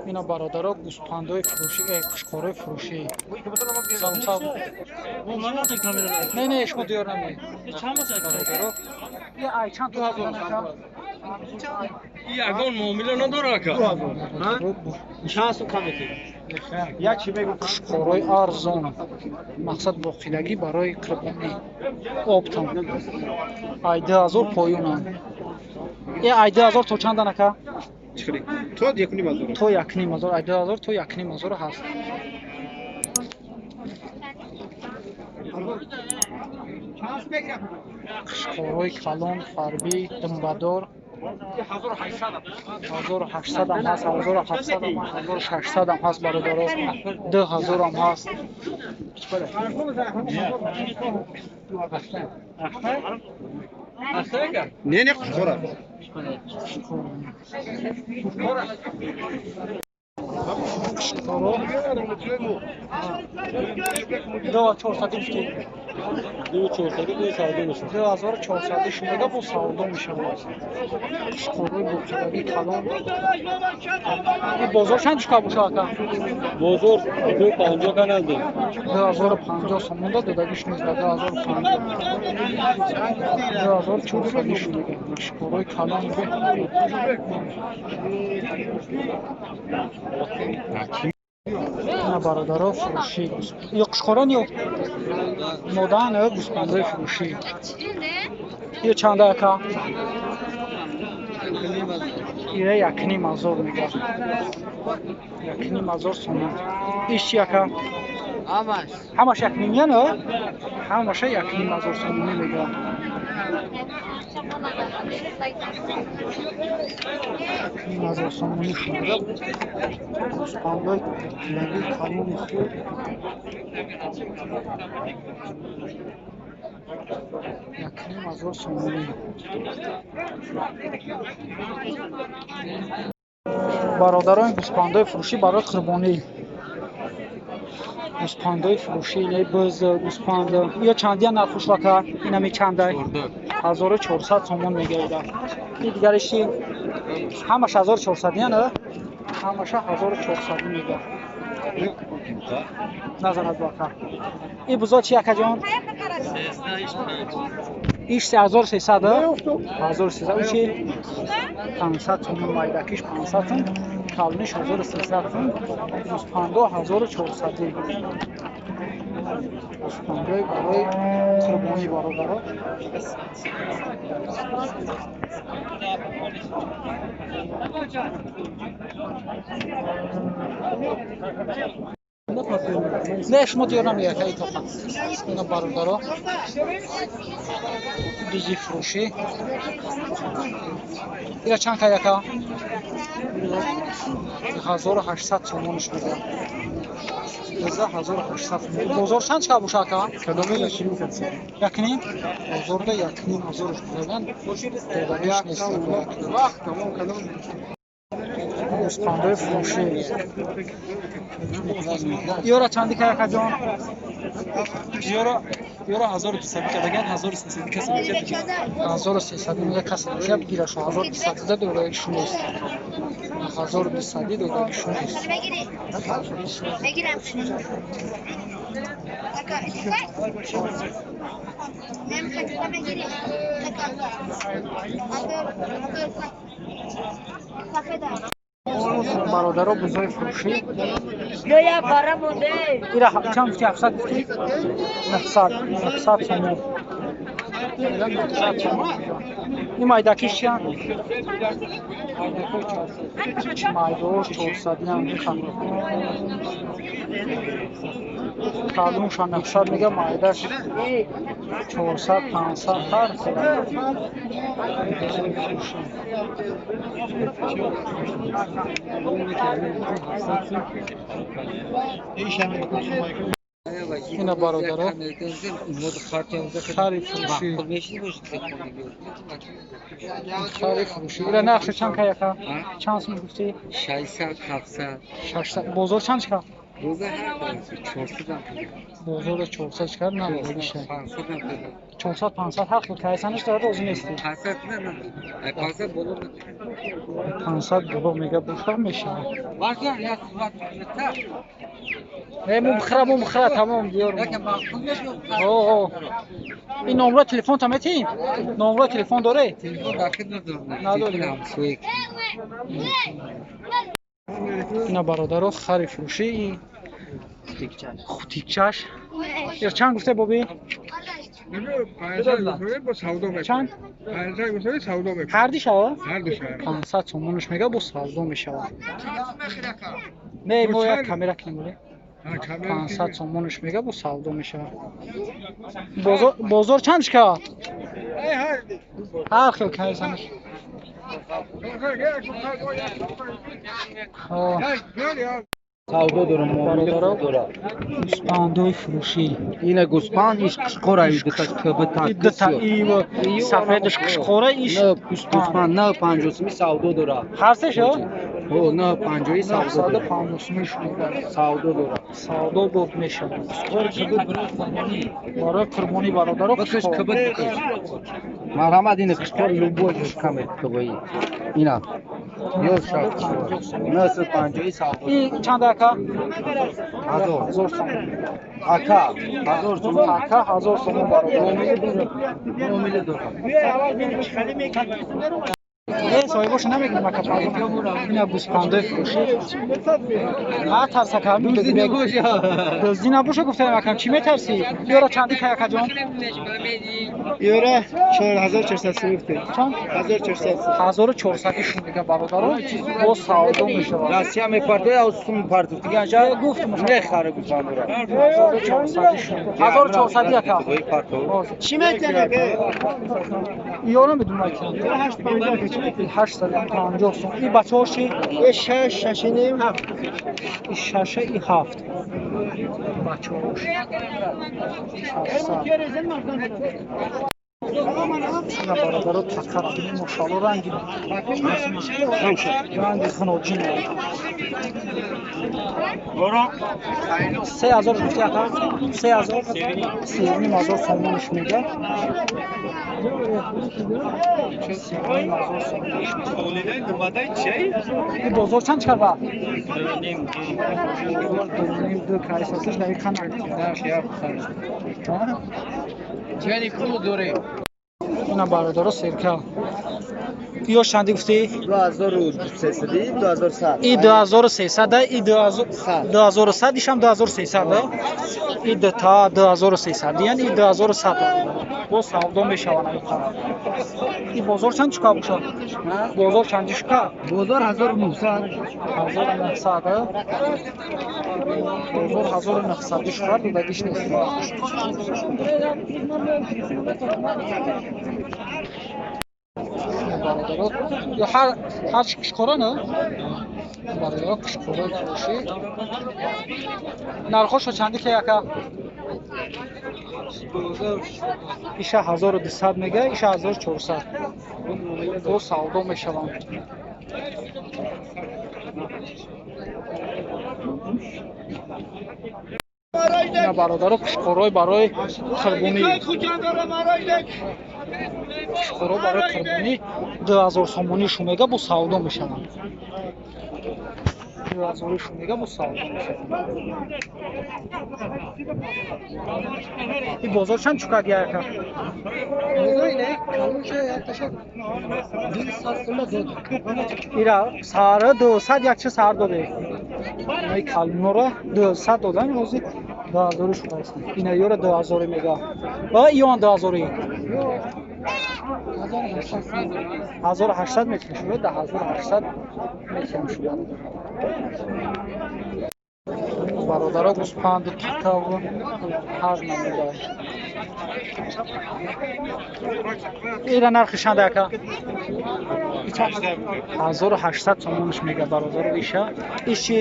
Ина, бародаро, гӯспандои фурӯшӣ, қушқорои фурӯшӣ. Салом, салом. Не, не, шумо диёр наме. Бародаро, я ай чанд? Ягон муомила надора, ака. Чанд сум кам метӣ? Як чи мегӯ? Қушқорои арзон, мақсад боқидагӣ барои қурбонӣ, оптом ай 2000 поёнанд. Э, ай 2000 то чандан, ака? То 1500. То 1500, ай 2000 то 1500 ҳаст. Қушқорои калон, фарбӣ, думбадор 1800 ам ҳаст, 1700 ам ҳаст, 1600 ам ҳаст, бародаро, 2000 ам ҳаст. Не, не, қушқора. Қушқоро 2400 гуфтӣ? 2400 шумега, бо савдо мешавад. Қушқорои боқидагӣ калон. И бозор чанд шука боша, ака? Бозор 250 каналди. 2050 сомонда додагиш нест, ба 2050, 2400 шумега. Қушқорои калон. На, бародаро, фурӯшӣ ё қушқорон ё модаан ё гӯспандои фурӯшӣ. Ё чанда, ака? Ира 1500 мега, 1500 сомон. Иш чи, ака? Ҳамаш якним, яна ҳамаша 1500 сомонӣ мега. 1500 сомонӣ шумега. Гӯспандои лаги калони хуб, 1500 сомонӣ. Бародарони, гӯспандои фурӯшӣ барои қурбонӣ, гӯспандои фурӯшӣ, не, бз, гӯспанд ё чандия нархуш, ака? Инами чандай? 1400 сомон мегаида. И дигариш чи? Ҳамаш 1400, яна ҳамаша 1400 мега. Назанад бака. И бузо чи, акаҷон? Иш 1300, 1300. Чи 500 сомон, майдакиш 500 сом, калониш 1300 сом. Гӯспандо 1400, гӯспандои барои қурбонӣ, бародаро. Не, шумо диёр намеяд, ай тоқа. Ина, бародаро, дузи фурӯшӣ. Ира чанд кай, ака? 1800 сомониш мега. Дуза 1800. Бозор чанд чика боша, ака? Якним бозорда 1500 будан додагиш нест. Гӯспандои фурӯшӣ ёра чанди кай, акаҷон? Ёра 1200 кадаган, 1300 касе бигирад. 1300 мега, касе бошад, бигирашу. 1200 додагишу нест, 1200 додагишу нест. بگیرم. نمیخواد بگیری. Бародаро, бузои фурӯшӣ. Ира чанд гуфти? 700 гуфти? 900, 900 сомон, 900 сомон. Ин майдакиш чиян? Майдош 400-иам. Калунша 900 мега, майдаш 400, 500, ҳар хел. Бузои фурӯшӣ. Ина, бародаро, хари фурӯшӣ, хари фурӯшӣ. Ира нархшо чанд кай, ака? Чанд сум гуфтӣ? 600, 700. 600. Бозор чанд шуд? Бозор 400 шикар намегиша. 400 500 ҳар хел кайсанаш дорад, розӣ нестӣ. 500 боло. 500 боло мега боша мешавад. Не, му бихра, тамом диёр. О, ин номро телефон та метиҳем? Номро телефон дорӣ? Надорӣ. Ина бародаро хари фурӯшӣ ин хутикчаш. Ир чанд гуфте боби? Чанд? Ҳарди шава? 500 сомонаш мега бо савдо мешавад. Не, мо як камера кунем. 500 сомонаш мега бо савдо мешавад. Бозор чанд шикавад? Ҳар хел кайсанаш. Савдо дорам, бародаро гӯспандои фурӯшӣ. Ина гӯспанд, иш қишқора, дуташ кб И дута и сафедаш қишқора, иш На гӯспанд на 50 сumi савдо дора. Ҳар се шо? Ҳо, на 50 савдо дора. 950 сumi шуд. Савдо дора. Савдо буд мешавад. Барои қурбонӣ бародаро Бикаш кб бикаш. Марҳамат, ина қишқор любой каме кб. Ина. Ё шак. 950 савдо. И чанд ака? 1000. 1000 сомон. Ака, 1000 сомон. Ака 1000 сомон бародар. Муомила дора. Не, соҳибоша намегирем ака пардон. Ина гӯспандои фурӯшӣ. На тарс ака. Дуздӣ набоша. Дуздӣ набоша гуфтаем акам, чӣ метарсӣ? Ёра чанди кай акаҷон? Ёра 4400 сум. Чанд? 1400. 1400 шуд мега бародаро. Бо савдо мешавад. Россия мепартояд, а сум партофт. Дига анҷа Гуфтам. Мехаре гӯспандора. 1400 шуд. 1400 ака. Чӣ метана бе? Ёра медонам ки. 850 850 сум. И бачаҳо чи? Е 6 6 ним 7. И 6 и 7. Бачаҳош. 600. Ина бародаро такара бинем, мошалло ранги хуноҷин. 3000 гуфти ака? 3000? 3500 сомонаш мега. 3500 сомонаш мега. И бозор чанд чикар ба? Бозор 2,5 ду кайсасаш дақиқан Чани пул дорем. Ина бародаро серка. Ё чанди гуфтӣ? 2300, 2100. И 2300, и 2100, ишам 2300. И дута 2300, яъне и 2100. Бо савдо мешаванд ин қадар. И бозор чанд чука бошад? Бозор чанди шука? Бозор 1900. 1900. Бозор 1900 шука, додагиш нест. Бародаро, ё ҳар чи қишқора на? Бародаро қишқораи фурӯшӣ. Нархошо чанди ки ака? Иша 1200 мега, иша 1400. Бо савдо мешаванд. Ина бародаро қишқорои барои қурбонӣ. Қишқоро барои қурбонӣ 2000 сомонӣ шу мега бо савдо мешаванд. 2000 шу мега бо савдо мешаванд. И бозор чанд чукак яка? Бозор ина калонша якташа 200 сум дод. Ира саҳара 200 якча саҳар доде. Инаи калонора 200 додан, ҳозир 2000 шудааст. Ина ёра 2000 мега. Ва иён 2000. 1800 метр шуда, 1800 метр шуда. Бародаро гӯспанду такаву ҳар намуда. Ира нархи чанд ака? 1800 сомонаш мега бародаро иша. Иш чи?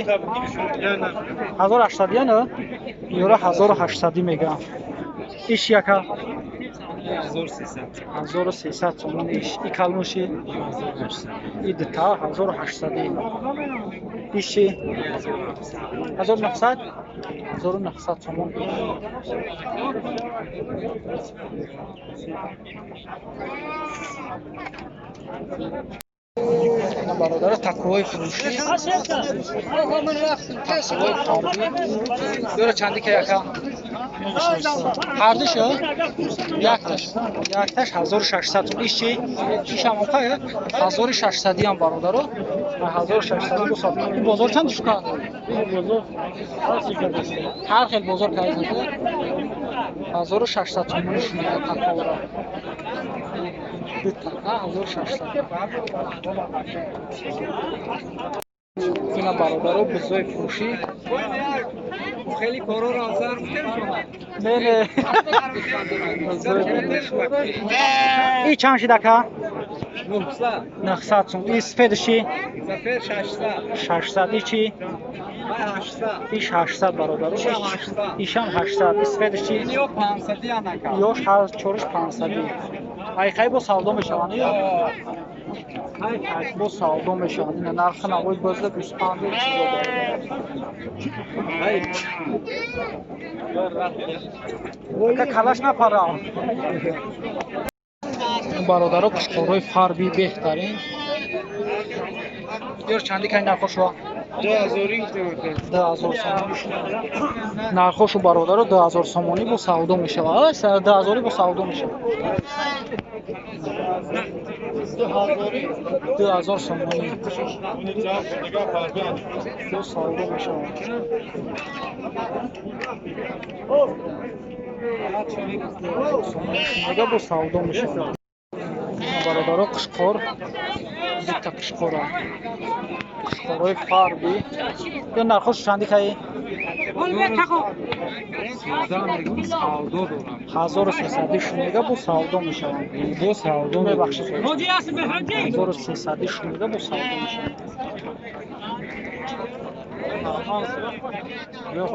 1800 яна? Ёра 1800 мега. Иш яка? 1300. 1300 сомон иш. И калмуши? 1800. И дута 1800. Иши? 1900. 1900 сомон. Бародаро, такоҳои фурӯшӣ, такоҳои фарбӣ. Ёра чанди ка яка? Ҳардуш якташ, якташ 1600 сом. Иш чи? Ишам окая? 1600 ям бародаро. 1600 бо саб. Ин бозор чанд шука? Ҳар хел бозор кайзан. 1600 сомон шунида такоҳоро. Ду така 1600. Ина бародаро, бузои фурӯшӣ. Хеле корро азар гуфтем шумо. Не, не. И чанд шид ака? 900. 900 сом. И сфедши? Сафер 600. 600. И чи? 800. Иш 800 бародаро. Ишам 800. И сфедши? Ё 500 анака. Ёш 4500. Ай хай бо савдо мешаванд. Ай хай бо савдо мешаванд. Ина нархи навои бозда 25 чизо дорад. Ака калаш напарам. Бародаро, қушқорҳои фарби беҳтарин. Ёр чанди кай нархошо? 2000 сомонӣ. Нархошу бародаро 2000 сомонӣ бо савдо мешавад. 2000 бо савдо мешавад. 2000 сомонӣ бо савдо мешавад. Мега бо савдо мешавад. Бародаро, қушқор, дута қушқора. Қушқорҳои фарби. Ё нархош чанди кай? 1300 шунида бо савдо мешавад. Бо савдо мебахшед. 1300 шунида бо савдо мешавад. Yo'q,